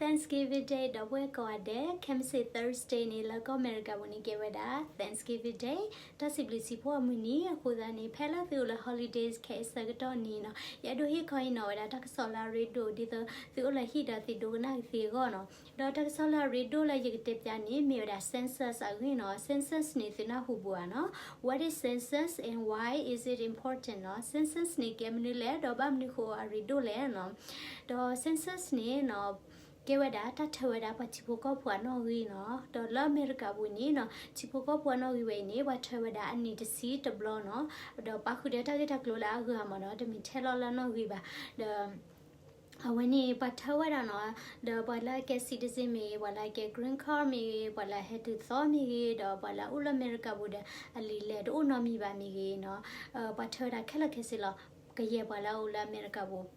Thanksgiving Day ဒီပုၢ်ဝဲၢ်ကိးဂၤဒဲး, ခဲမုၢ်ဆ့ၣ် Thursday န့ၣ် လၢကီၢ်အမဲရကၤပူၤန့ၣ် ကဲဝဲဒၣ် Thanksgiving Day, တၢ်စံးဘျုးစံးဖှိၣ်အမုၢ်နံၤ. အဃိသတးန့ၣ် ဖဲလၢသုအိၣ်လၢ holidays ခဲအံၤအဆၢကတီၢ်န့ၣ်နီၤ, ယအဲၣ်ဒိးဟ့ၣ်ခီဟံးန့ၢ်ဝဲဒၣ်တၢ်ကစီၣ်လၢအရ့ဒိၣ် ဒ်သိးသုအိၣ်လၢဟံၣ်ဒီးသုဒိကနၣ်ကသ့အဂီၢ်နီၤ. ဒီးတၢ်ကစီၣ်လၢအရ့ဒိၣ်လၢယကတဲပၠးန့ၣ် မ့ၢ်ဝဲဒၣ် census အဂ့ၢ်နီၤ. Census န့ၣ် သုနၢ်ဟူဘူးဧါနီၤ. What is census and why is it important နီၤ. Census န့ၣ် ကဲမနုၤလဲၣ် ဒီးဘၣ်မနုၤဃိအရ့ဒိၣ်လဲၣ်နီၤ. ဒီး census န့ၣ်နီၤ ကဲဝဲဒၣ်တၢ်ထၢဝဲဒၣ်ပှၤထံဖိကီၢ်ဖိအနီၣ်ဂံၢ်နီၤ. ဒီးလၢအမဲရကၤပူၤန့ၣ်နီၤ ထံဖိကီၢ်ဖိအနီၣ်ဂံၢ်ဝဲအံၤန့ၣ် ပှၤထၢဝဲဒၣ်အနံၣ်တဆံတဘျီနီၤ. ဒီးပာ်ဃုာ်ဒီးတၢ်ဂ့ၢ်တၢ်ကျိၤလၢအဂုၤအဂၤမ့ၢ်နီၤ, တမ့ၢ်ထဲလီၤလၢအနီၣ်ဂံၢ်ဘၣ်. ဒီး အဝဲန့ၣ် ပှၤထၢဝဲဒၣ်နီၤ, ဒီးပှၤလၢအကဲ citizen မ့ၢ်ဂ့ၤ, ပှၤလၢအကဲ green card မ့ၢ်ဂ့ၤ, ပှၤလၢအဟဲတုၤသီမ့ၢ်ဂ့ၤ, ဒီးပှၤလၢအအိၣ်လၢအမဲရကၤပူၤဒီး အလံာ်လဲၢ်တအိၣ်နီတမံၤဘၣ်မ့ၢ်ဂ့ၤနီၤ, ပှၤထၢဝဲဒၣ်ခဲလၢာ်ခဲဆ့လီၤ. ကယဲၢ်ပှၤလၢအအိၣ်လၢအမဲရကၤပူၤ,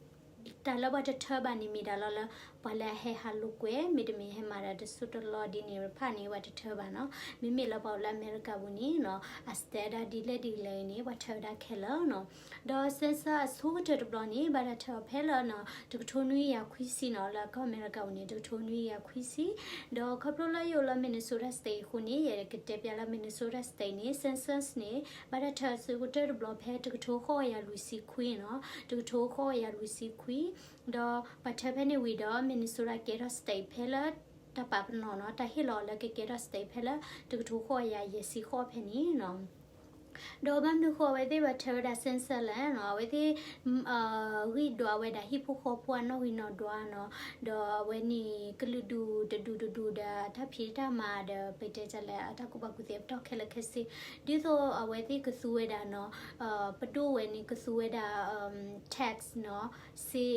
တၢ်လၢပှၤတထၢဘၣ်န့ၣ်မ့ၢ်တၢ်လီၤလၢ ပှၤလၢအဟဲဟးလိာ်ကွဲ မ့တမ့ၢ်ဟဲမၤတၢ်တစိၢ်တလီၢ်ဒ်န့ၣ်တဖၣ်န့ၣ် ပှၤတထၢဘၣ်နီၤ. မ့မ့ၢ်လၢပှၤအိၣ်လၢအမဲရကၤပူၤန့ၣ်နီၤ အ status ဒ်လဲၣ်ဒ်လဲၣ်အံၤန့ၣ် ပှၤထၢဝဲဒၣ်ခဲလၢာ်နီၤ. ဒီး census အဆိကတၢၢ်တဘျီန့ၣ် ဘၣ်တၢ်ထၢအီၤဖဲလၢနီၤ တကထိနွံကယၤခွံဆံနီၤ, လၢကီၢ်အမဲရကၤပူၤန့ၣ် တကထိနွံကယၤခွံဆံ. ဒီးခီဖျိလၢယအိၣ်လၢ Minnesota State အဃိန့ၣ် ယကတဲပၠးလၢ Minnesota State န့ၣ် census န့ၣ် ဘၣ်တၢ်ထၢအဆိကတၢၢ်တဘျီဖဲတကထိဃိးကယၤလွံၢ်ဆံခွံနီၤ, တကထိဃိးကယၤလွံၢ်ဆံခွံ. ဒီးပှၤထၢဖဲန့ၣ်ဝံၤဒီး Minnesota ကဲထီၣ် state ဖဲလၢတၢ်ပာ်ပနီၣ်နီၤ, တၢ်ဟ့ၣ်လီၤအီၤလၢကကဲထီၣ် state ဖဲလၢတကထိဃိးကယၤယဲၢ်ဆံဃိးဖဲန့ၣ်နီၤ. ဒီးဘၣ်မနုၤဃိအဝဲသ့ၣ်ဘၣ်ထၢဝဲဒၣ် census လဲၣ်နီၤ, အဝဲသ့ၣ် ဂံၢ်ဒွးဝဲဒၣ်ဟံၣ်ဖိဃီဖိအနီၣ်ဂံၢ်နီၣ်ဒွးနီၤ, ဒီးအဝဲန့ၣ် ကလုာ်ဒူၣ်တဒူၣ်တဒူၣ်ဒီးတၢ်ဖံးတၢ်မၤဒီး ပတဲတၢ်လၢအတၢ်ကူၣ်ဘၣ်ကူၣ်သ့အပတီၢ်ခဲလၢာ်ခဲဆ့, ဒ်သိးအဝဲသ့ၣ်ကသူဝဲဒၣ်နီၤ, ပဒိၣ်ဝဲန့ၣ် ကသူဝဲဒၣ် tax နီၤ, စ့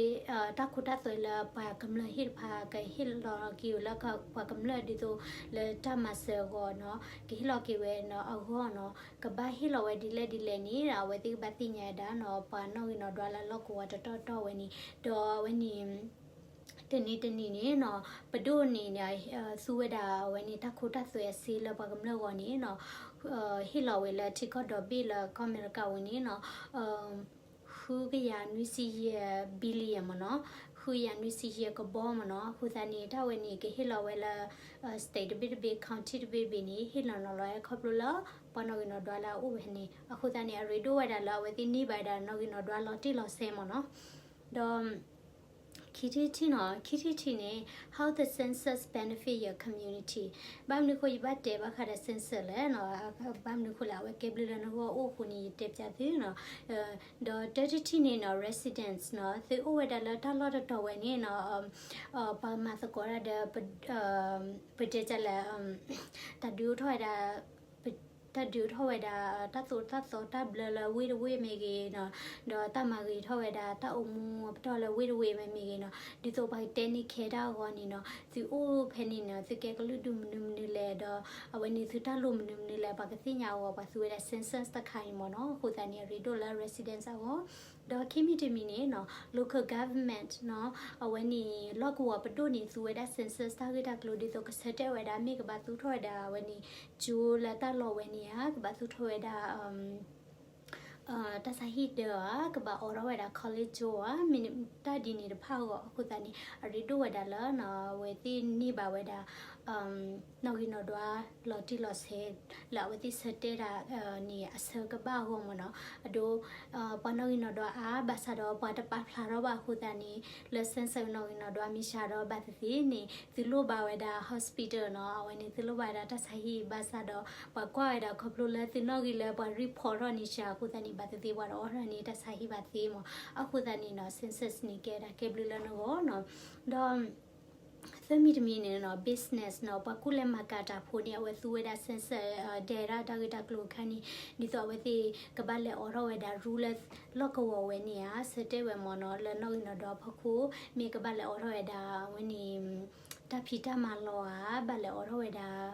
တၢ်ခိတၢ်သွဲလၢပှၤကမျၢၢ်ဟ့ၣ်တဖၣ် ကဟ့ၣ်လီၤက့ၤဝဲလၢပှၤကမျၢၢ်ဒ်သိးလၢတၢ်မၤစၢၤအဂီၢ်နီၤ, ကဟ့ၣ်လီၤက့ၤဝဲနီၤအဂီၢ်နီၤ, ကဘၣ်ဟ့ၣ်လီၤဝဲဒ်လဲၣ်ဒ်လဲၣ်န့ၣ် အဝဲသ့ၣ်ကဘၣ်သ့ၣ်ညါဝဲဒၣ်နီၤ, ပှၤနီၣ်ဂံၢ်နီၣ်ဒွးလၢလီၢ်ကဝီၤတတီၢ်တီၢ်ဝဲန့ၣ်, ဒီးအဝဲန့ၣ် တနံၤတနံၤန့ၣ်နီၤ, ပဒိၣ်န့ၣ်န့ၣ် သူဝဲဒၣ်အဝဲန့ၣ်တၢ်ခိတၢ်သွဲအစ့လၢပှၤကမျၢၢ်ဂီၢ်န့ၣ်နီၤ, ဟ့ၣ်လီၤဝဲလၢထံကီၢ်ဒီဘ့ၣ်လၢကီၢ်အမဲရကၤဝဲန့ၣ်နီၤ, ဃုကယၤနွံဆံယဲၢ် billion မ့ၢ်နီၤ, ဃုကယၤနွံဆံယဲၢ်ကဘီမ့ၢ်နီၤ. အဃိသတးန့ၣ် တၢ်ဝဲန့ၣ် ကဟ့ၣ်လီၤဝဲလၢ state တဘ့ၣ်တဘ့ၣ် county တဘ့ၣ်တဘ့ၣ်န့ၣ် ဟ့ၣ်လီၤနီၤလီၤဝဲခီဖျိလၢ ပှၤနီၣ်ဂံၢ်နီၣ်ဒွးလၢအအိၣ်ဝဲန့ၣ်. အဃိသတးန့ၣ် အရ့ဒိၣ်ဝဲဒၣ်လၢအဝဲသ့ၣ်န့ၢ်ဘၣ်ဝဲဒၣ်နီၣ်ဂံၢ်နီၣ်ဒွးလီၤတံၢ်လီၤဆဲးမ့ၢ်နီၤ. ဒီး ခံထံၣ်တထံၣ်နီၤ, ခံထံၣ်တထံၣ်န့ၣ် how the census benefit your community. ဘၣ်မနုၤဃိယဘၣ်တဲဘၣ်ဃးဒီး census လဲၣ်နီၤ, ဘၣ်မနုၤဃိလဲၣ် အဝဲကဲဘျုးလၢနဂီၢ်အိၣ်အဃိန့ၣ် ယတဲပၠးသုနီၤ. ဒီးတၢတထံၣ်န့ၣ်နီၤ residence နီၤ, သုအိၣ်ဝဲဒၣ်လၢတၢ်လီၢ်တတီၤဝဲန့ၣ်နီၤ, ပှၤမၤသကိးတၢ်ဒီး ပတဲတၢ်လၢ တၢ်ဒုးအိၣ်ထီၣ်ဝဲဒၣ် တၢ်ဒုးအိၣ်ထီၣ်ဝဲဒၣ် တၢ်သိၣ်တၢ်သီတၢ်ဘျၢလၢဝ့ၢ်တဝ့ၢ်မ့ၢ်ဂ့ၤနီၤ, ဒီးတၢ်မၤဂ့ၤထီၣ်ဝဲဒၣ် တၢ်အိၣ်မူအပတီၢ်လၢဝ့ၢ်တဝ့ၢ်မ့ၢ်ဂ့ၤနီၤ, ဒ်သိးပှၤကတဲန့ၢ်ခဲတၢ်အဂီၢ်န့ၣ်နီၤ, သုအိၣ်ဖဲန့ၣ်နီၤ သုကဲကလုာ်ဒူၣ်မနုၤမနုၤလဲၣ်, ဒီးအဝဲန့ၣ် သုတၢ်လိၣ်မနုၤမနုၤလဲၣ် ပှၤကသ့ၣ်ညါအဂီၢ် ပှၤသူဝဲဒၣ် census တခါအံၤမ့ၢ်နီၤ. အဃိသတးန့ၣ် အရ့ဒိၣ်လၢ residence အဂီၢ်. ဒီးခံမံၤတမံၤန့ၣ်နီၤ local government နီၤ, အဝဲန့ၣ် လီၢ်ကဝီၤပဒိၣ်န့ၣ် သူဝဲဒၣ် census တၢ်ဂ့ၢ်တၢ်ကျိၤ ဒ်သိးကဆၢတဲာ်ဝဲဒၣ် မ့ၢ်ကဘၣ်သူၣ်ထီၣ်ဝဲဒၣ် အဝဲန့ၣ် ကၠိလၢတၢ်လီၢ်ဝဲန့ၣ်ဧါ, ကဘၣ်သူၣ်ထီၣ်ဝဲဒၣ် တၢ်ဆါဟံၣ်ဒၢဧါ, ကဘၣ်အိးထီၣ်ဝဲဒၣ် college ကၠိဧါ, မ့ၢ်တၢ်ဒ်န့ၣ်တဖၣ်အဂီၢ်. အဃိသတးန့ၣ် အရ့ဒိၣ်ဝဲဒၣ်လၢနီၤ အဝဲသ့ၣ်န့ၢ်ဘၣ်ဝဲဒၣ် နီၣ်ဂံၢ်နီၣ်ဒွးလီၤတံၢ်လီၤဆဲး လၢအဝဲသ့ၣ်ဆၢတဲာ်တၢ်န့ၣ် အဆၢကဘၣ်အဂီၢ်မ့ၢ်နီၤ. အဒိ ပှၤနီၣ်ဂံၢ်နီၣ်ဒွးအါ ဘၣ်ဆၣ်ဒီးပှၤတပာ်ဖျါထီၣ်ဘၣ်အဃိသတးန့ၣ် လၢ census နီၣ်ဂံၢ်နီၣ်ဒွးမ့ၢ်စှၤဒီးဘၣ်သ့ၣ်သ့ၣ်န့ၣ် သုလိၣ်ဘၣ်ဝဲဒၣ် hospital နီၤ, အဝဲန့ၣ်သုလိၣ်ဘၣ်ဝဲဒၣ်တၢ်ဆါဟံၣ် ဘၣ်ဆၣ်ဒီး ပှၤကွၢ်ဝဲဒၣ်ခီဖျိလၢသုနီၣ်ဂံၢ်လၢပှၤ report ထီၣ်န့ၣ်စှၤအဃိသတးန့ၣ် ဘၣ်သ့ၣ်သ့ၣ်ပှၤတအိးထီၣ်န့ၢ်တၢ်ဆါဟံၣ်ဘၣ်သ့မ့ၢ်. အဃိသတးန့ၣ်နီၤ census န့ၣ်ကဲဒၣ်ကဲဘျုးလၢနဂီၢ်နီၤ. ဒီး သၢမံၤတမံၤန့ၣ်နီၤ business နီၤ, ပှၤကူၣ်လဲၤမၤကၤတၢ်ဖိန့ၣ် အဝဲသူဝဲဒၣ် census ဒဲးဒၣ်တၢ်ဂ့ၢ်တၢ်ကျိၤအခါန့ၣ် ဒ်သိးအဝဲသ့ၣ်ကဘၣ်လဲၤအိးထီၣ်ဝဲဒၣ် rule လၢလီၢ်ကဝီၤဝဲန့ၣ်ဧါ, ဆၢတဲာ်ဝဲမ့ၢ်နီၤ လၢနီၣ်ဂံၢ်နီၣ်ဒွးအဖီခိၣ် မ့ၢ်ကဘၣ်လဲၤအိးထီၣ်ဝဲဒၣ် အဝဲန့ၣ် တၢ်ဖံးတၢ်မၤလီၤဧါ, ဘၣ်လဲၤအိးထီၣ်ဝဲဒၣ်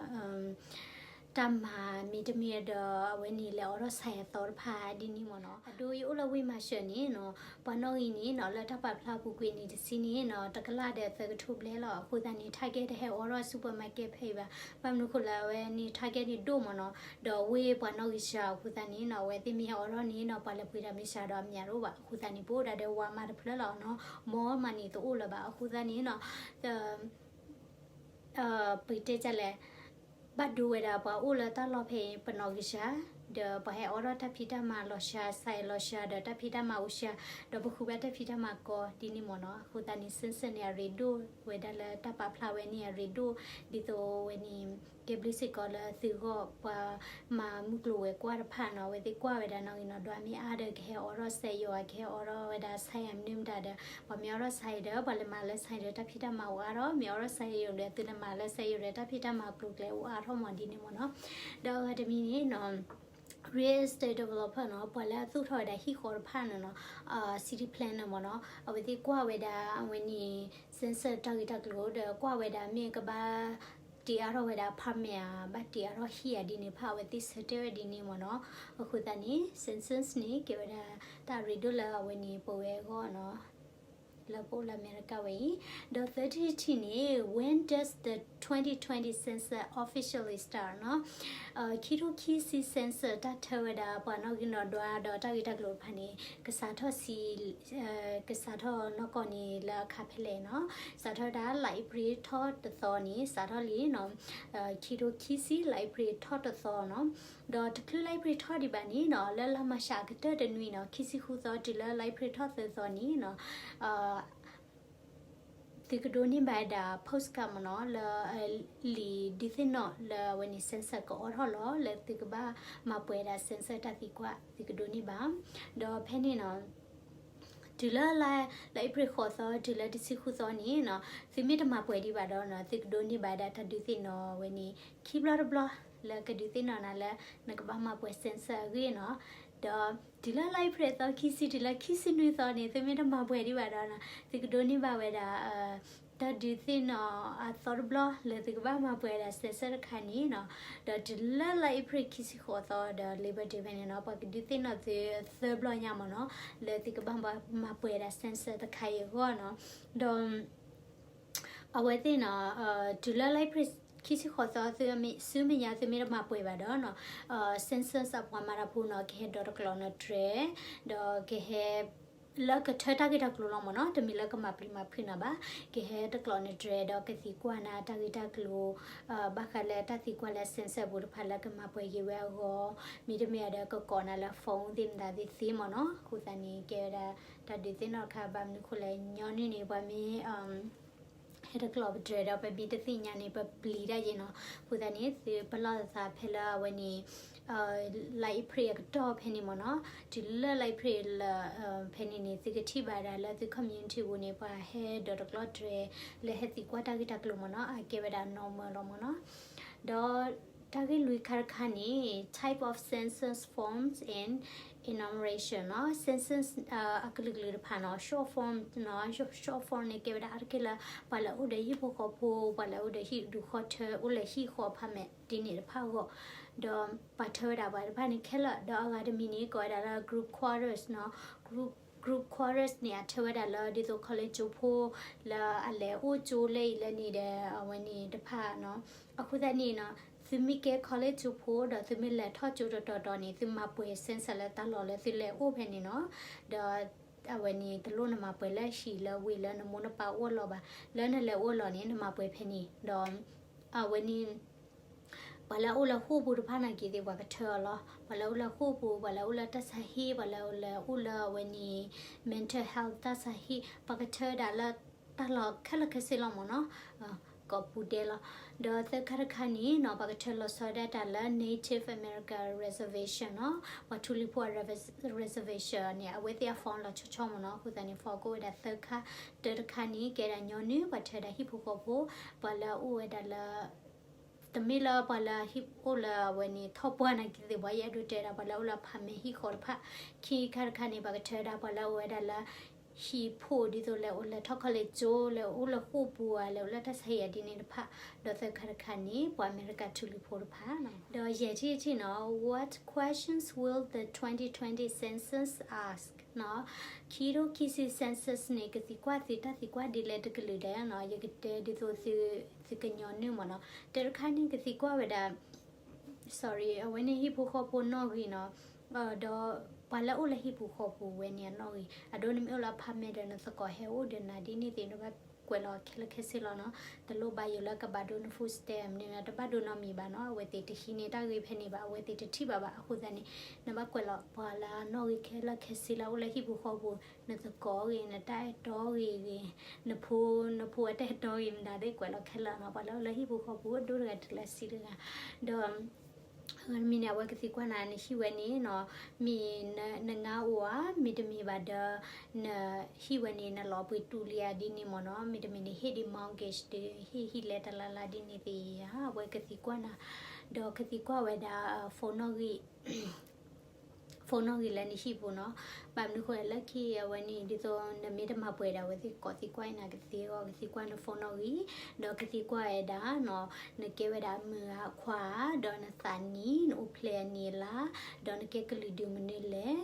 တၢ်မၤမ့တမ့ၢ်ဒီး အဝဲန့ၣ်လဲၤအိးထီၣ်ဆါယၤသီတဖၣ်ဒ်န့ၣ်မ့ၢ်နီၤ. အဒိယအိၣ်လၢဝ့ၢ်မၤစၢၤန့ၣ်နီၤ, ပှၤနီၣ်ဂံၢ်န့ၣ်နီၤ လၢတၢ်ပာ်ဖျါပူၤကွံာ်နံၣ်တဆံန့ၣ်နီၤ တကလးဒီးသၢကထိဘျဲၣ်လီၤ. အဃိသတးန့ၣ် Target တဟဲအိးထီၣ် supermarket ဖဲအံၤဘၣ်. ဘၣ်မနုၤဃိလၢအဝဲန့ၣ် Target န့ၣ်ဒိၣ်မ့ၢ်နီၤ, ဒီးဝ့ၢ်ပှၤနီၣ်ဂံၢ်စှၤအဃိသတးန့ၣ်နီၤ အဝဲသ့ၣ်မ့ၢ်ဟဲအိးထီၣ်န့ၣ်နီၤ ပှၤလဲၤပှ့ၤတၢ်မ့ၢ်စှၤဒီးအမ့ၢ်တအိၣ်ဘၣ်. အဃိသတးန့ၣ် ပအိၣ်ဒၣ်ဒီး Walmart တဖျၢၣ်လီၤနီၤ, mall မးန့ၣ်တအိၣ်လၢၤဘၣ်. အဃိသတးန့ၣ်နီၤ တ ပတဲဒ်လဲၣ်, ဘၣ်ဒိဝဲဒၣ်ပှၤအိၣ်လၢတၢ်လီၢ်ဖဲအံၤ ပနီၢ်ကစၢ်, ဒီးပှၤဟဲအိးထီၣ်တၢ်ဖံးတၢ်မၤလီၤစှၤ, စဲးလီၤစှၤ, ဒီးတၢ်ဖံးတၢ်မၤအိၣ်စှၤ, ဒီးပဃုဘၣ်တၢ်ဖံးတၢ်မၤကီဒ်န့ၣ်မ့ၢ်နီၤ. အဃိသတးန့ၣ် census န့ၣ် အရ့ဒိၣ်ဝဲဒၣ်လၢတၢ်ပာ်ဖျါဝဲန့ၣ် အရ့ဒိၣ်ဒ်သိးဝဲန့ၣ် ကဲဘျုးစ့ၢ်ကီးလၢသုဂီၢ် ပှၤမၤမုၢ်ကျိၤဝဲၤကွာ်တဖၣ်နီၤ, အဝဲသ့ၣ်ကွၢ်ဝဲဒၣ်နီၣ်ဂံၢ်နီၣ်ဒွးမ့ၢ်အါဒီး ကဟဲအိးထီၣ်စဲးယိာ်ဧါ, ကဟဲအိးထီၣ်ဝဲဒၣ် စဲးယိာ်မနုၤမတၤဒီး ပှၤမ့ၢ်အိးထီၣ်စဲးယိာ်ဒီး ပှၤလဲၤမၤလၢစဲးယိာ်ဒီး တၢ်ဖံးတၢ်မၤအိၣ်အါထီၣ်, မ့ၢ်အိးထီၣ်စဲးယိာ်ဒီး သုလဲၤမၤလၢစဲးယိာ်ဒီး တၢ်ဖံးတၢ်မၤကျိၤကျဲအိၣ်အါထီၣ်မ့ၢ်ဒ်န့ၣ်မ့ၢ်နီၤ. ဒီးအဂၤတမံၤန့ၣ်နီၤ real estate developer နီၤ, ပှၤလၢအသူၣ်ထီၣ်ဝဲဒၣ်ဟံၣ်ဃီတဖၣ်န့ၣ်နီၤ, city planner မ့ၢ်နီၤ, အဝဲသ့ၣ်ကွၢ်ဝဲဒၣ်အဝဲန့ၣ် census တၢ်ဂ့ၢ်တၢ်ကျိၤဒီး ကွၢ်ဝဲဒၣ်မ့ၢ်ကဘၣ်တ့အါထီၣ်ဝဲဒၣ် apartment ဧါ, ဘၣ်တ့အါထီၣ်ဟံၣ်ဧါဒ်န့ၣ်တဖၣ် အဝဲသ့ၣ်ဆၢတဲာ်ဝဲဒ်န့ၣ်မ့ၢ်နီၤ. အဃိသတးန့ၣ် census န့ၣ် ကဲဝဲဒၣ်တၢ်ရ့ဒိၣ်လၢအဝဲန့ၣ် ပဝဲအဂီၢ်နီၤ လၢပအိၣ်လၢအမဲရကၤဝဲအံၤ. ဒီးသၢထံၣ်တထံၣ်န့ၣ် when does the twenty twenty census officially start နီၤ. ခံထိခံဆံ census တၢ်ထၢဝဲဒၣ်ပှၤနီၣ်ဂံၢ်နီၣ်ဒွးဒီးတၢ်ဂ့ၢ်တၢ်ကျိၤတဖၣ်န့ၣ် ကစးထီၣ်ဆံ ကစးထီၣ်နီၢ်ကီၢ်န့ၣ်လၢအခါဖဲလဲၣ်နီၤ. စးထီၣ်ဝဲဒၣ်လါအ့ဖြ့ၣ်ထီၣ်တသီန့ၣ် စးထီၣ်လံနီၤ, ခံထိခံဆံ လါအ့ဖြ့ၣ်ထီၣ်တသီနီၤ. ဒီးတချုးလါအ့ဖြ့ၣ်ထီၣ်ဒံးဘၣ်န့ၣ်နီၤ လၢလါမၤရှးအကတၢၢ်တနွံနီၤ ခံဆံဃုသီတုၤလၢလါအ့ဖြ့ၣ်ထီၣ်သၢသီန့ၣ်နီၤ သုကဒိးန့ၢ်ဘၣ်ဝဲဒၣ် postcard မ့ၢ်နီၤ လၢ လံာ်ဒုးသ့ၣ်နီၣ်လၢအဝဲန့ၣ် census ကအိးထီၣ်လီၤ လၢသုကဘၣ်မၤပှဲၤဒၣ် census တၢ်သံကွၢ် သုကဒိးန့ၢ်ဘၣ်. ဒီးဖဲန့ၣ်နီၤ တုၤလၢလါအ့ဖြ့ၣ်ဃိးသီ တုၤလၢတဆံဃုသီန့ၣ်နီၤ သုမ့ၢ်တမၤပှဲၤဒံးဘၣ်ဒီးနီၤ သုကဒိးန့ၢ်ဘၣ်ဝဲဒၣ်တၢ်ဒုးသ့ၣ်နီၣ်ဝဲန့ၣ် ခံဘျီတဘျီ လၢကဒုးသ့ၣ်နီၣ်နၤလၢ နကဘၣ်မၤပှဲၤ census အဂ့ၢ်နီၤ. ဒီးတုၤလၢလါအ့ဖြ့ၣ်သီခံဆံ တုၤလၢခံဆံနွံသီန့ၣ် သုမ့ၢ်တမၤပှဲၤဒံးဘၣ်ဒီးနီၤ သုကဒိးန့ၢ်ဘၣ်ဝဲဒၣ် တၢ်ဒုးသ့ၣ်နီၣ်အသီတဘျီ လၢသုကဘၣ်မၤပှဲၤဒၣ် census တခါန့ၣ်နီၤ. ဒီးတုၤလၢလါအ့ဖြ့ၣ်ခံဆံဃိးသီဒီး Labor Day ဖဲန့ၣ်နီၤ ပှၤကဒုးသ့ၣ်နီၣ်သုသၢဘျီညါမ့ၢ်နီၤ လၢသုကဘၣ်မၤပှဲၤဒၣ် census တခါအံၤအဂီၢ်နီၤ. ဒီး အဝဲသ့ၣ်နီၤ တုၤလၢလါအ့ဖြ့ၣ်ခံဆံဃိးသီ သုမ့ၢ် ဆူမဲာ်ညါသုမ့ၢ်တမၤပှဲၤဘၣ်ဒီးနီၤ census အပှၤမၤတၢ်ဖိနီၤ ကဟဲဒိးတကျိးနတြဲၤ ဒီးကဟဲ လၢကထၢတၢ်ဂ့ၢ်တၢ်ကျိၤလီၤမ့ၢ်နီၤ တမ့ၢ်လၢကမၤပျံၤမၤဖုးနၤဘၣ် ကဟဲတကျိးနတြဲၤ ဒီးကသံကွၢ်နၤတၢ်ဂ့ၢ်တၢ်ကျိၤ ဘၣ်ဃးလၢတၢ်သံကွၢ်လၢ census ပူၤတဖၣ်လၢကမၤပှဲၤက့ၤဝဲအဂီၢ် မ့တမ့ၢ်ဒီးကကိးနၤလၢ phone သ့ၣ်မတၤသ့ၣ်သ့မ့ၢ်နီၤ. အဃိသတးန့ၣ် ကဲဝဲဒၣ် တၢ်ဒုးသ့ၣ်နီၣ်တခါ ဘၣ်မနုၤဃိလဲၣ် ညီနုၢ်န့ၣ် ပှၤမ့ၢ် ဟဲတကျိးပတြဲၤဒီး ပမ့ၢ်တသ့ၣ်ညါန့ၣ် ပပျံၤတၢ်ယဲနီၤ. အဃိသတးန့ၣ် သုပလီၢ်သးဖဲလၢအဝဲန့ၣ် လါအ့ဖြ့ၣ်အကတီၢ်ဖဲန့ၣ်မ့ၢ်နီၤ တုၤလၢလါအ့ဖြ့ၣ်လၢ ဖဲန့ၣ်န့ၣ် သုကထံၣ်ဘၣ်ဒၣ်လၢသု community ပူၤန့ၣ် ပှၤဟဲဒိးတကျိးတြဲၤ လၢဟဲသံကွၢ်တၢ်ဂ့ၢ်တၢ်ကျိၤမ့ၢ်နီၤ အကဲဝဲဒၣ် normal လီၤမ့ၢ်နီၤ. ဒီးတၢ်ဂ့ၢ်လွံၢ်ခါတခါန့ၣ် type of census forms and enumeration နီၤ census အကလုာ်ကလုာ်တဖၣ်နီၤ short form နီၤ short form န့ၣ် ကဲဝဲဒၣ်အါတက့ၢ်လၢ ပှၤလၢအိၣ်ဒီးဟံၣ်ဖိဃီဖိ ပှၤလၢအိၣ်ဒီးဟံၣ်ဒူၣ်ဃီထၢ အိၣ်လၢဟံၣ်ဃီ apartment ဒ်န့ၣ်တဖၣ်အဂီၢ် ဒီးပှၤထၢဝဲဒၣ်ပှၤတဖၣ်န့ၣ်ခဲလၢာ် ဒီးအဂၤတမံၤန့ၣ် ကိးဝဲဒၣ်လၢ group quarters နီၤ group quarters န့ၣ် အထၢဝဲဒၣ်လၢဒ်သိး college ကၠိဖိ လၢအလဲၤအိၣ်ကၠိလၢအံၤလၢန့ၣ်ဒီး အဝဲန့ၣ်တဖၣ်နီၤ အဃိသတးန့ၣ်နီၤ သုမ့ၢ်ကဲ college ကၠိဖိ ဒီးသုမ့ၢ်လဲၤထီၣ်ကၠိတတီၤတီၤန့ၣ် သုမၤပှဲၤ census လၢတၢ်လီၢ်လၢသုလဲၤအိၣ်ဖဲန့ၣ်နီၤ ဒီး အဝဲန့ၣ် တလိၣ်နမၤပှဲၤလၢဟံၣ်လၢဝ့ၢ်လၢနမိၢ်နပၢ်အိၣ်အလီၢ်ဘၣ် လၢနလဲၤအိၣ်အလီၢ်န့ၣ် နမၤပှဲၤဖဲန့ၣ် ဒီး အဝဲန့ၣ် ပှၤလၢအအိၣ်လၢဃိာ်ပူၤတဖၣ်နာ်က့သ့ၣ် ပှၤကထၢအီၤလီၤ ပှၤလၢအအိၣ်လၢဃိာ်ပူၤ ပှၤလၢအအိၣ်လၢတၢ်ဆါဟံၣ် ပှၤလၢအအိၣ်လၢအဝဲန့ၣ် mental health တၢ်ဆါဟံၣ် ပှၤကထၢဝဲဒၣ်လၢတၢ်လီၢ်ခဲလၢာ်ခဲဆ့လီၤမ့ၢ်နီၤ ကိးပူၤဒဲးလီၤ ဒီးသၢခါတခါန့ၣ်နီၤ ပှၤကထၢလီၤဆီဒၣ်တၢ်လၢ Native American Reservation နီၤ ပှၤထူလံၤဖိအ reservation န့ၣ် အဝဲသ့ၣ်အ form လီၤဆီဆီမ့ၢ်နီၤ အဃိသတးန့ၣ် form ကအိၣ်ဝဲဒၣ်သၢခါ တၢတခါန့ၣ် ကဲဒၣ်ညီနုၢ် ပှၤထၢဒၣ်ဟံၣ်ဖိဃီဖိ ပှၤလၢအအိၣ်ဝဲဒၣ်လၢ တမ့ၢ်လၢပှၤလၢဟံၣ်အိၣ်လၢအဝဲန့ၣ် ထီၣ်ပှၢ်နာ်က့သ့ၣ် ပှၤယအဲၣ်ဒိးတဲဒၣ် ပှၤလၢအအိၣ်လၢ apartment ဟံၣ်ဃီတဖၣ် ခံခါတခါန့ၣ် ပှၤကထၢဒၣ်ပှၤလၢအအိၣ်ဝဲဒၣ်လၢ ဟံၣ်ဖိဒ်သိးလဲၤအိၣ်လဲၤထီၣ် college ကၠိ လဲၤအိၣ်လၢဃိာ်ပူၤဧါ လဲၤအိၣ်လၢတၢ်ဆါဟံၣ်ဧါဒ်န့ၣ်တဖၣ် ဒီးသၢခါတခါန့ၣ် ပှၤအမဲရကၤထူလံၤဖိတဖၣ် ဒီးယဲၢ်ထံၣ်တထံၣ်နီၤ what questions will the twenty twenty census ask နီၤ ခံထိခံဆံ census န့ၣ် ကသံကွၢ်သုတၢ်သံကွၢ်ဒ်လဲၣ်တကလုာ်ဒဲးနီၤ ယကတဲဒ်သိးသု သုကညီနုၢ်မ့ၢ်နီၤ တၢတခါန့ၣ် ကသံကွၢ်ဝဲဒၣ် sorry အဝဲန့ၣ်ဟံၣ်ဖိဃီဖိနီၣ်ဂံၢ်နီၤ ဒီးပှၤလၢအအိၣ်လၢဟံၣ်ပူၤဃီပူၤဝဲန့ၣ်အနီၣ်ဂံၢ် အဒိနမ့ၢ်အိၣ်လၢ apartment ဒီးနသကိးဟဲအိၣ်ဒီးနၤဒ်န့ၣ်သ့ၣ် နဘၣ် ကွဲးလီၤခဲလၢာ်ခဲဆ့လီၤနီၤ. တလိၣ်ဘၣ်ယိၣ်လၢကဘၣ်ဒိ န food stamp န့ၣ် တဘၣ်ဒိနီတမံၤဘၣ်နီၤ. အဝဲသ့ၣ်တဟံးန့ၢ်တၢ်ဂ့ၢ်ဖဲန့ၣ်ဘၣ်, အဝဲသ့ၣ်တထံၣ်ဘၣ်ဘၣ်. အဃိသတးန့ၣ် နဘၣ်ကွဲးလီၤပှၤလၢအနီၣ်ဂံၢ်ခဲလၢာ်ခဲဆ့လၢအအိၣ်လၢဟံၣ်ပူၤဃီပူၤ, နသကိးဂ့ၤ, နတၢ်အဲၣ်တီဂ့ၤဂ့ၤ, နဖိ, နဖိအတၢ်အဲၣ်တီဂ့ၤမတၤသ့ၣ် ကွဲးလီၤခဲလၢာ်နီၤ. ပှၤလၢအအိၣ်လၢဟံၣ်ပူၤဃီပူၤဒိၣ်တဂၤတုၤလၢဆံတဂၤ, ဒီး မ့ၢ်န့ၣ် အဝဲကသံကွၢ်နၤ နဟံၣ်ဝဲန့ၣ်နီၤ, မ့ၢ်န, နငါအိၣ်ဧါ, မ့တမ့ၢ်ဘၣ်ဒီး နဟံၣ်ဝဲန့ၣ် နလီၤပှ့ၤတူၢ်လံဧါဒ်န့ၣ်မ့ၢ်နီၤ, မ့တမ့ၢ်နဟ့ၣ်ဒံး mortgage ဒီး ဟ့ၣ်ဟံၣ်လဲတလါလါဒ်န့ၣ်သ့ဧါ, အဝဲကသံကွၢ်နၤ, ဒီးကသံကွၢ်ဝဲဒၣ် phone နီၣ်ဂံၢ် phone နီၣ်ဂံၢ်လၢနဟံၣ်ပူၤနီၤ. ဘၣ်မနုၤဃိလၢခံအဝဲန့ၣ် ဒ်သိးနမ့ၢ်တမၤပှဲၤဒၣ် အဝဲသ့ၣ်ကိးသံကွၢ်အံၤနၤကသ့အဂီၢ် ကသံကွၢ်န phone နီၣ်ဂံၢ်, ဒီးကသံကွၢ်ဝဲဒၣ်နီၤ, နကဲဝဲဒၣ်မုၢ်ဧါခွါဧါ, ဒီးနသးနံၣ်, နအိၣ်ဖျဲၣ်အနံၣ်အလါ, ဒီးနကဲကလုာ်ဒူၣ်မနုၤလဲၣ်,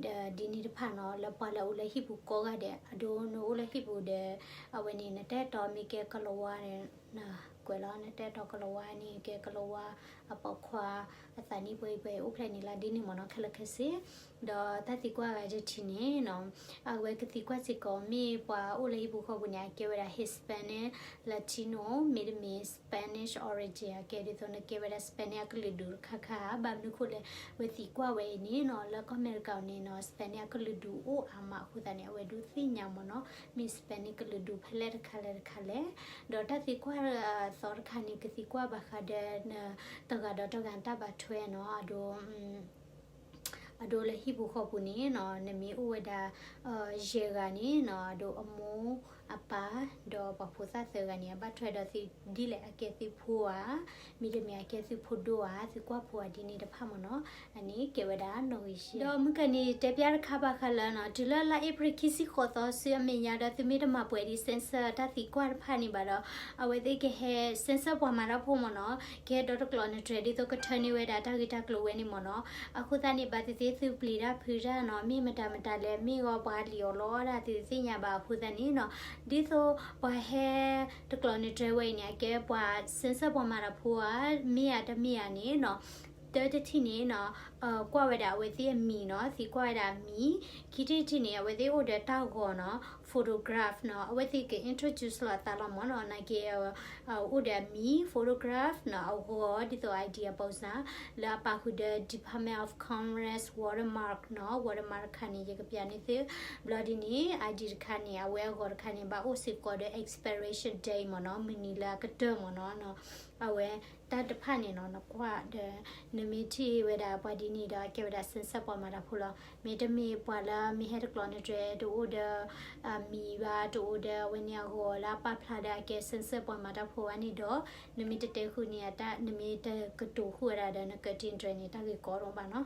ဒီးဒ်န့ၣ်တဖၣ်နီၤ, လၢပှၤလၢအအိၣ်လၢဟံၣ်ပူၤကိးဂၤဒဲး, အဒိနအိၣ်လၢဟံၣ်ပူၤဒီး အဝဲန့ၣ် နတၢ်အဲၣ်တီမ့ၢ်ကဲကလီၤဝါန့ၣ် ကွဲးလီၤ နတၢ်အဲၣ်တီကလီၤဝါန့ၣ် ကဲကလီၤဝါ အပိာ်ခွါ အသးနံၣ်ပှဲၤအံၤပှဲၤအံၤ အိၣ်ဖျဲၣ်နံၣ်လါဒ်န့ၣ်မ့ၢ်နီၤ, ခဲလၢာ်ခဲဆ့. ဒီးတၢ်သံကွၢ်ဂၤတထံၣ်န့ၣ်နီၤ, အဝဲကသံကွၢ်စ့ၢ်ကီး မ့ၢ်ပှၤအိၣ်လၢဟံၣ်ပူၤဃီပူၤန့ၣ် အကဲဝဲဒၣ် Hispanic, Latino မ့တမ့ၢ် Spanish origin အကဲ ဒ်သိးနကဲဝဲဒၣ် Spanish အကလုာ်ဒူၣ်တခါခါ, ဘၣ်မနုၤဃိလဲၣ်, အဝဲသံကွၢ်ဝဲအံၤန့ၣ်နီၤ, လၢကီၢ်အမဲရကၤန့ၣ်နီၤ Spanish အကလုာ်ဒူၣ်အိၣ်အါမးအဃိသတးန့ၣ် အဝဲဒုးသ့ၣ်ညါမ့ၢ်နီၤ, မ့ၢ် Spanish ကလုာ်ဒူၣ်ဖဲလဲၣ်တခါလဲၣ်တခါလဲၣ်. ဒီးတၢ်သံကွၢ်သီတခါန့ၣ် ကသံကွၢ်ဘၣ်ဃးဒီး တဂၤဒီးတဂၤတၢ်ဘၣ်ထွဲနီၤ, အဒိ အဒိလၢဟံၣ်ပူၤဃီပူၤန့ၣ်နီၤ, နမ့ၢ်အိၣ်ဝဲဒၣ် ယဲၢ်ဂၤန့ၣ်နီၤ, အဒိအမိၢ်အပၢ် ဒီးပှၤဖိသၣ်သၢဂၤန့ၣ် အဘၣ်ထွဲဒီးသုဒ်လဲၣ်, အကဲသုဖိဧါ, မ့တမ့ၢ်အကဲသုဖိဒိၣ်ဧါ, သုကွၢ်ဖိဧါ, ဒ်န့ၣ်တဖၣ်မ့ၢ်နီၤ. အန့ၣ်ကဲဝဲဒၣ်နီၣ်ဂံၢ်ယဲၢ်. ဒီးမုၢ်ကနံၤတဲပျၢ်တခါဘၣ်ဃးလၢနီၤ, တုၤလၢလါအ့ဖြ့ၣ်ခံဆံဃိးသီဆူအမဲာ်ညါဒီး သုမ့ၢ်တမၤပှဲၤဒံး census တၢ်သံကွၢ်တဖၣ်န့ၣ်ဘၣ်ဒီး အဝဲသ့ၣ်ကဟဲ census ပှၤမၤတၢ်ဖိမ့ၢ်နီၤ, ကဟဲဒီတကျိးနတြဲၤ ဒ်သိးကထၢန့ၢ်ဝဲဒၣ်တၢ်ဂ့ၢ်တၢ်ကျိၤဝဲန့ၣ်မ့ၢ်နီၤ. အဃိသတးန့ၣ် ဘၣ်သ့ၣ်သ့ၣ်သုပျံၤတၢ်ဖုးတၢ်နီၤ, မ့ၢ်မတၤမတၤလဲၣ်, မ့ၢ်ဂီၤပှၤလံၣ်အီၣ်လီအီၣ်တၢ်သုသ့ၣ်ညါဘၣ်အဃိသတးန့ၣ်နီၤ, ဒ်သိးပှၤဟဲတကျိးနတြဲၤဝဲအံၤန့ၣ် အကဲပှၤ census ပှၤမၤတၢ်ဖိဧါ, မ့ၢ်ဧါတမ့ၢ်ဧါန့ၣ်နီၤ, တၢတထံၣ်န့ၣ်နီၤ, ကွၢ်ဝဲဒၣ်အဝဲသ့ၣ်အမံၤနီၤ, သံကွၢ်ဝဲဒၣ်အမံၤ, ခံထံၣ်တထံၣ်န့ၣ် အဝဲသ့ၣ်အိၣ်ဒီးတၢ်ဂီၤနီၤ, photograph နီၤ, အဝဲသ့ၣ်က introduce လီၤအသးလီၤမ့ၢ်နီၤ, နာ်က့ အိၣ်ဒီးအမံၤ photograph နီၤ, အဂီၤ ဒ်သိး ID အပိစၢ် လၢအပာ်ဃုာ်ဒီး Department of Commerce watermark နီၤ, watermark တခါန့ၣ် ယကပျးန့ၢ်သု, ဘျီဒ်န့ၣ် ID တခါန့ၣ် အဝဲအဂီၤတခါန့ၣ် ဘၣ်အိၣ်စ့ၢ်ကီးဒီး expiration date မ့ၢ်နီၤ, မုၢ်နံၤလၢအကတၢၢ်မ့ၢ်နီၤ, အဝဲတၢ်တဖၣ်န့ၣ်နီၤ, နကွၢ်ဒီး နမ့ၢ်ထံၣ်ဝဲဒၣ်ပှၤဒ်န့ၣ်ဒီး အကဲဝဲဒၣ် census ပှၤမၤတၢ်ဖိလီၤ. မ့တမ့ၢ်ပှၤလၢမ့ၢ်ဟဲတကျိးနတြဲၤ တအိၣ်ဒီး အမံၤဘၣ်, တအိၣ်ဒီးအဝဲန့ၣ်အဂီၤလၢအပာ်ဖျါဒီးအကဲ census ပှၤမၤတၢ်ဖိဘၣ်န့ၣ်ဒီး နမ့ၢ်တတဲဃုာ်န့ၣ် နမ့ၢ်တကတိၤဃုာ်ဝဲဒၣ်ဒီး နကတိၤတြဲၤန့ၣ် တၢ်ဂ့ၢ်ကီဒိၣ်ဘၣ်နီၤ.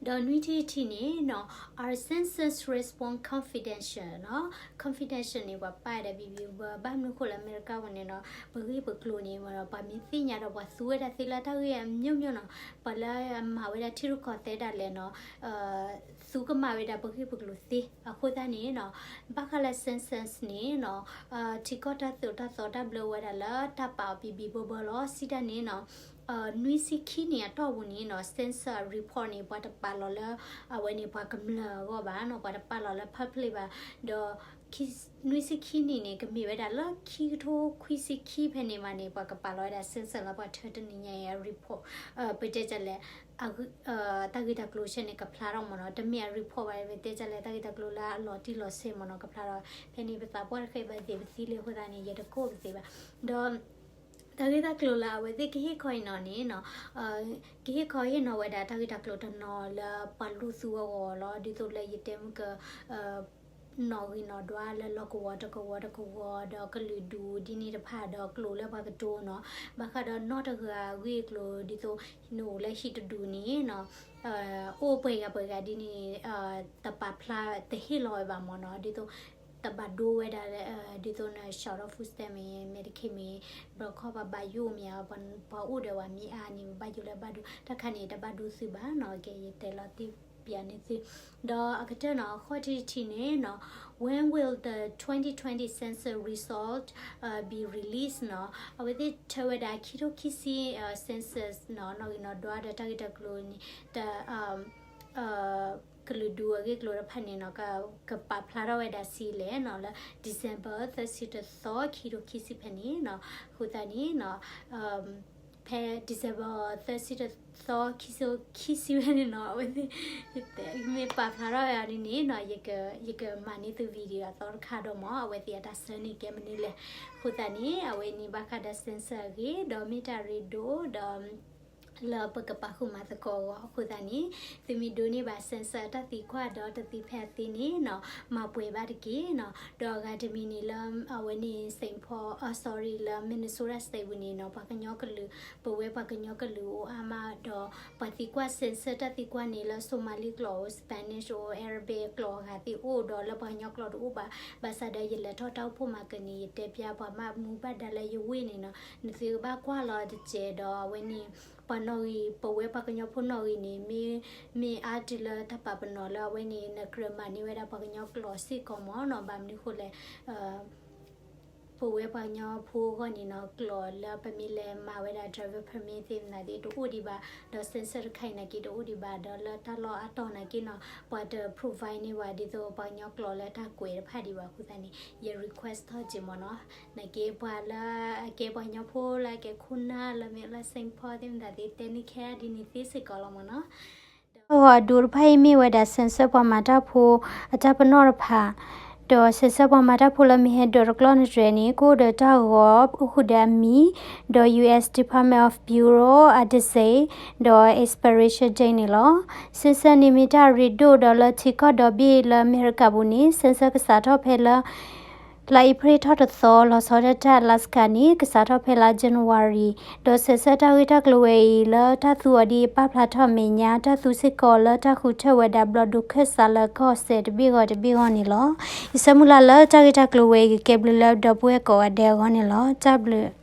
ဒီးနွံထံၣ်တထံၣ်န့ၣ်နီၤ, are census response confidential နီၤ, confidential န့ၣ် ပှၤပာ်ဝဲဒၣ်ဘံၣ်ဘံၣ်ဘၣ်ဘၣ်, ဘၣ်မနုၤဃိလၢအမဲရကၤပူၤန့ၣ်နီၤ, ပဂ့ၢ်ပကျိၤန့ၣ် ပှၤမ့ၢ်သ့ၣ်ညါဒီးပှၤသူဝဲဒၣ်သ့လၢတၢ်ဂ့ၢ်အမျိုးမျိုးနီၤ, ပှၤလၢအမၤဝဲဒၣ်ထံရူၢ်ကီၢ်သဲးဒၣ်လဲာ်နီၤ, သူကမၤဝဲဒၣ်ပဂ့ၢ်ပကျိၤသ့. အဃိသတးန့ၣ်နီၤ, ဘၣ်ဃးလၢ census န့ၣ်နီၤ, ထံကီၢ်တၢ်သိၣ်တၢ်သီတၢ်ဘျၢဝဲဒၣ်လၢတၢ်ပာ်အီၤဘံၣ်ဘံၣ်ဘၢဘၢလီၤ. စံးတၢ်န့ၣ်နီၤ, နွံဆံခံနံၣ်အတီၢ်ပူၤန့ၣ်နီၤ, census report န့ၣ် ပှၤတပာ်လီၤလၢ အဝဲန့ၣ် ပှၤကမျၢၢ်အဂီၢ်ဘၣ်နီၤ, ပှၤတပာ်လီၤလၢ public ဘၣ်. ဒီး နွံဆံခံနံၣ်န့ၣ် ကမ့ၢ်ဝဲဒၣ်လၢခံကထိခွံဆံခံဖဲန့ၣ်မးန့ၣ် ပှၤကပာ်လီၤဝဲဒၣ် census လၢပှၤထၢတနံၤညါအံၤ report, ပတဲဒ်လဲၣ်, တၢ်ဂ့ၢ်တၢ်ကျိၤဆဲန့ၣ် ကဖျါထီၣ်မ့ၢ်နီၤ, တမ့ၢ်အ report ဘၣ်, ပတဲဒ်လဲၣ် တၢ်ဂ့ၢ်တၢ်ကျိၤလၢအလီၤတံၢ်လီၤဆဲးမ့ၢ်နီၤ ကဖျါထီၣ်. ဖဲန့ၣ် ပသးပှၢ်တဃဲးဘၣ်သ့ၣ် ပသံလံအဃိသတးန့ၣ် ယတကိးပသ့ဘၣ်. ဒီး တၢ်ဂ့ၢ်တၢ်ကျိၤလၢအဝဲသ့ၣ်ကဟ့ၣ်ခီဟ့ၣ်နီၤန့ၣ်နီၤ, ကဟ့ၣ်ခီဟ့ၣ်နီၤဝဲဒၣ်တၢ်ဂ့ၢ်တၢ်ကျိၤတနီၤလၢပှၤလိာ်သူအဂီၢ်လီၤ. ဒ်သိးလၢယတဲမုၢ်က နီၣ်ဂံၢ်နီၣ်ဒွးလၢလီၢ်ကဝီၤတကဝီၤတကဝီၤ ဒီးကလုာ်ဒူၣ်ဒ်န့ၣ်တဖၣ် ဒီးကျိၤလၢပှၤကတိၤနီၤ, ဘၣ်ဃးဒီးနီၢ်တဂၤအဂ့ၢ်အကျိၤ ဒ်သိးနအိၣ်လၢဟံၣ်တဒူၣ်န့ၣ်နီၤ, အိၣ်ပှဲၤဂၤပှဲၤဂၤဒ်န့ၣ် တပာ်ဖျါတဟ့ၣ်လီၤဝဲဘၣ်မ့ၢ်နီၤ, ဒ်သိး တဘၣ်ဒိဝဲဒၣ်လၢ ဒ်သိးန short of food stamp မ့ၢ် Medicaid မ့ၢ် ဘျီခီပှၤဘၣ်ယိၣ်မ့ၢ် ပှၤအိၣ်ဒီးပှၤမ့ၢ်အါန့ၣ် ပဘၣ်ယိၣ်လၢဘၣ်ဒိ တၢ်ခါန့ၣ် တဘၣ်ဒိသုဘၣ်နီၤ. ကဲ ယတဲလီၤတံၢ်ပျးန့ၢ်သု ဒီးအကတၢၢ်နီၤ အဃိတထံၣ်န့ၣ်နီၤ, when will the twenty twenty census result be released နီၤ, အဝဲသ့ၣ်ထၢဝဲဒၣ်ခံထိခံဆံ census နီၤ နီၣ်ဂံၢ်နီၣ်ဒွးဒီးတၢ်ဂ့ၢ်တၢ်ကျိၤန့ၣ် တ ကလုာ်ဒူအဂ့ၢ်ကျိၤတဖၣ်န့ၣ်နီၤ ကပာ်ဖျါထီၣ်ဝဲဒၣ်စံလဲၣ်နီၤ လၢ December သၢဆံတသီ ခံထိခံဆံဖဲန့ၣ်နီၤ. အဃိသတးန့ၣ်နီၤ ဖဲ December သၢဆံတသီ ခံထိခံဆံဖဲန့ၣ်နီၤ အဝဲသ့ၣ် မ့ၢ်ပာ်ဖျါထီၣ်ဝဲဒ်န့ၣ်နီၤ ယကမၤန့ၢ်သု video အသီတခါဒီးမ့ၢ် အဝဲသ့ၣ်အတၢ်ဆၢန့ၣ်ကဲမနုၤလဲၣ်. အဃိသတးန့ၣ် အဝဲန့ၣ်ဘၣ်ဃးဒီး census အဂ့ၢ် ဒီးမ့ၢ်တၢ်ရ့ဒိၣ်ဒီး လၢပကပာ်ဃုာ်မၤသကိးအဂီၢ်. အဃိသတးန့ၣ် သုမ့ၢ်ဒိးန့ၢ်ဘၣ် census အတၢ်သံကွၢ်ဒီးတသံဖဲအသ့န့ၣ်နီၤ မၤပှဲၤဘၣ်တက့ၢ်နီၤ. ဒီးအဂၤတမံၤန့ၣ်လၢ အဝဲန့ၣ် Saint Paul အ sorry လၢ Minnesota State ပူၤန့ၣ်နီၤ ပှၤကညီကလုာ် ပဝဲပှၤကညီကလုာ်အိၣ်အါမးဒီး ပှၤသံကွၢ် census တၢ်သံကွၢ်န့ၣ်လၢ Somali ကျိာ်အိၣ် Spanish အိၣ် Arabic ကျိာ်အဂၤသ့ၣ်အိၣ်ဒီးလၢပှၤကညီကျိာ်တအိၣ်ဘၣ်. ဘၣ်ဆၣ်ဒီးယလဲၤထီၣ်တၢ်အိၣ်ဖှိၣ်မၤကန့ၣ် ယတဲပျါပှၤမးမူဘၣ်ဒါလၢယဝ့ၢ်န့ၣ်နီၤ နသုကဘၣ်ကွၢ်လီၤတစဲးဒီးအဝဲန့ၣ် ပှၤနီၣ်ဂံၢ် ပဝဲပှၤကညီဖိနီၣ်ဂံၢ်န့ၣ် မ့ၢ် မ့ၢ်အါတုၤလၢတၢ်ပာ်ပနီၣ်လၢအဝဲန့ၣ် နကြၢးမၤန့ၢ်ဝဲဒၣ်ပှၤကညီကျိာ်စ့ၢ်ကီးမ့ၢ်နီၤ. ဘၣ်မနုၤဃိလဲၣ် ပဝဲပှၤကညီဖိအဂီၢ်န့ၣ်နီၤ ကျိာ်လၢပမ့ၢ်လဲၤမၤဝဲဒၣ် driver permit သ့ၣ်မနုၤသ့ၣ်တအိၣ်ဒံးဘၣ်, ဒီး census တခါအံၤနာ်က့တအိၣ်ဒံးဘၣ်, ဒီးလၢတၢ်လီၢ်အါတီၢ်နာ်က့နီၤ ပှၤတ provide န့ၢ်ဘၣ်ဒ်သိးပှၤကညီကျိာ်လၢတၢ်ကွဲးတဖၣ်ဒံးဘၣ်အဃိသတးန့ၣ် ယ request ထီၣ်က့ၤမ့ၢ်နီၤ. နာ်က့ပှၤလၢအကဲပှၤကညီဖိလၢအကဲခိၣ်နၢ်လၢမ့ၢ်လၢ Saint Paul သ့ၣ်မနုၤသ့ၣ် တဲန့ၢ်ခဲဒ်န့ၣ်သ့စ့ၢ်ကီးလီၤမ့ၢ်နီၤ. တၢ်ဂီၤအဒိတဖၣ်အံၤမ့ၢ်ဝဲဒၣ် census ပှၤမၤတၢ်ဖိအတၢ်ပနီၣ်တဖၣ်, ဒီး census ပှၤမၤတၢ်ဖိလၢမ့ၢ်ဟဲဒိးတကျီၢ်နတြဲၤန့ၣ် ကအိၣ်ဒီးတၢ်ဂီၤအိၣ်ဃုာ်ဒီးအမံၤ, ဒီး U S Department of Bureau အတစ့, ဒီး expiration date န့ၣ်လီၤ. census န့ၣ်မ့ၢ်တၢ်ရ့ဒိၣ်ဒီးလၢထံကီၢ်ဒီဘ့ၣ်လၢအမဲရကၤပူၤန့ၣ် census ကစးထီၣ်ဖဲလၢ လါအ့ဖြ့ၣ်ထီၣ်တသီ လီၤဆီဒၣ်တၢ် Alaska န့ၣ် ကစးထီၣ်ဖဲလါ January, ဒီး census တၢ်ဂ့ၢ်တၢ်ကျိၤဝဲအံၤလၢတၢ်သူအီၤဒ်အံၤ ပာ်ဖျါထီၣ်အမဲာ်ညါ တၢ်သူစ့ၢ်ကီးလၢတၢ်ဃုထၢဝဲဒၣ်ဘျီၣ်ဒိခၢၣ်စးလၢကီၢ်စဲၣ်တဘ့ၣ်ဂီၤတဘ့ၣ်ဂီၤန့ၣ်လီၤ. ယဆၢမုၢ်လၢ်လၢတၢ်ဂ့ၢ်တၢ်ကျိၤဝဲအံၤ ကကဲဘျုးလၢဒီပုၢ်ဝဲၢ်ကိးဂၤဒဲးအဂီၢ်န့ၣ်လီၤ. တၢ်ဘျုး